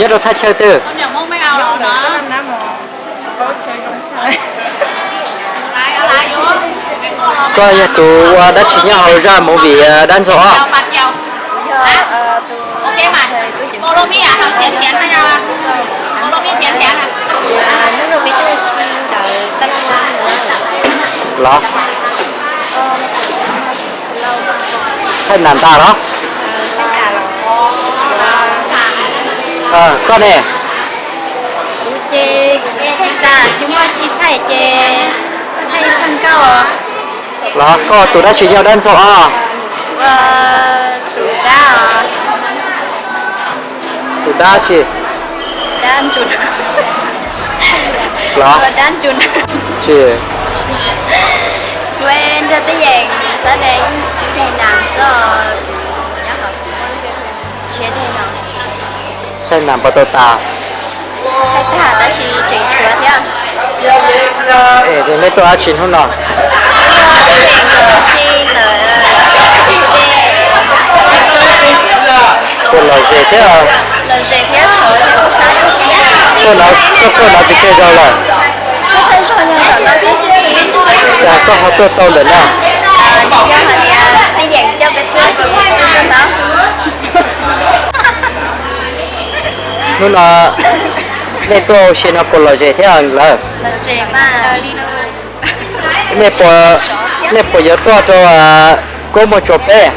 Nyob rau thaj chaw twg? Koj yog tus ua dab tsi nyob hauv zaj movie Dab Ntxaug Ob? Los, thaij nas ntas los? Koj ne? Kuv ces tsis tas, tsis muaj tsi thaij ces thaij txog nkauj. Los koj tus dab tsi nyob Dab Ntxaug Ob? Tus dab, tus dab tsi? Dab ntsuag. Los? Dab ntsuag. Tsis. Kuv nrog Tib Yeem xav de ib teg nas xwb, nyob hauv ntshiab teg no. Thaij nas puas tau tas? Thaij tag tab sis tseem tshuav thiab. Es nej tuaj dab tsi hnub no? Tuaj ua si ntawm Puas lom zem thiab? Lom zem thiab, sov thiab, kuj sab thiab. Tuaj no, tuaj no pes tsawg zaus lawm? Tuaj thawj zaug yog zaum no xwb. Cas koj ho tuaj tau ntawm no? Yog hais tias Tib Yeem coj peb tuaj ces tuaj tau. Hnub no nej tuaj ua si no puas lom zem thiab lawm? Nej puas, nej puas yuav tuaj rau Kub Muag Tsuas peb?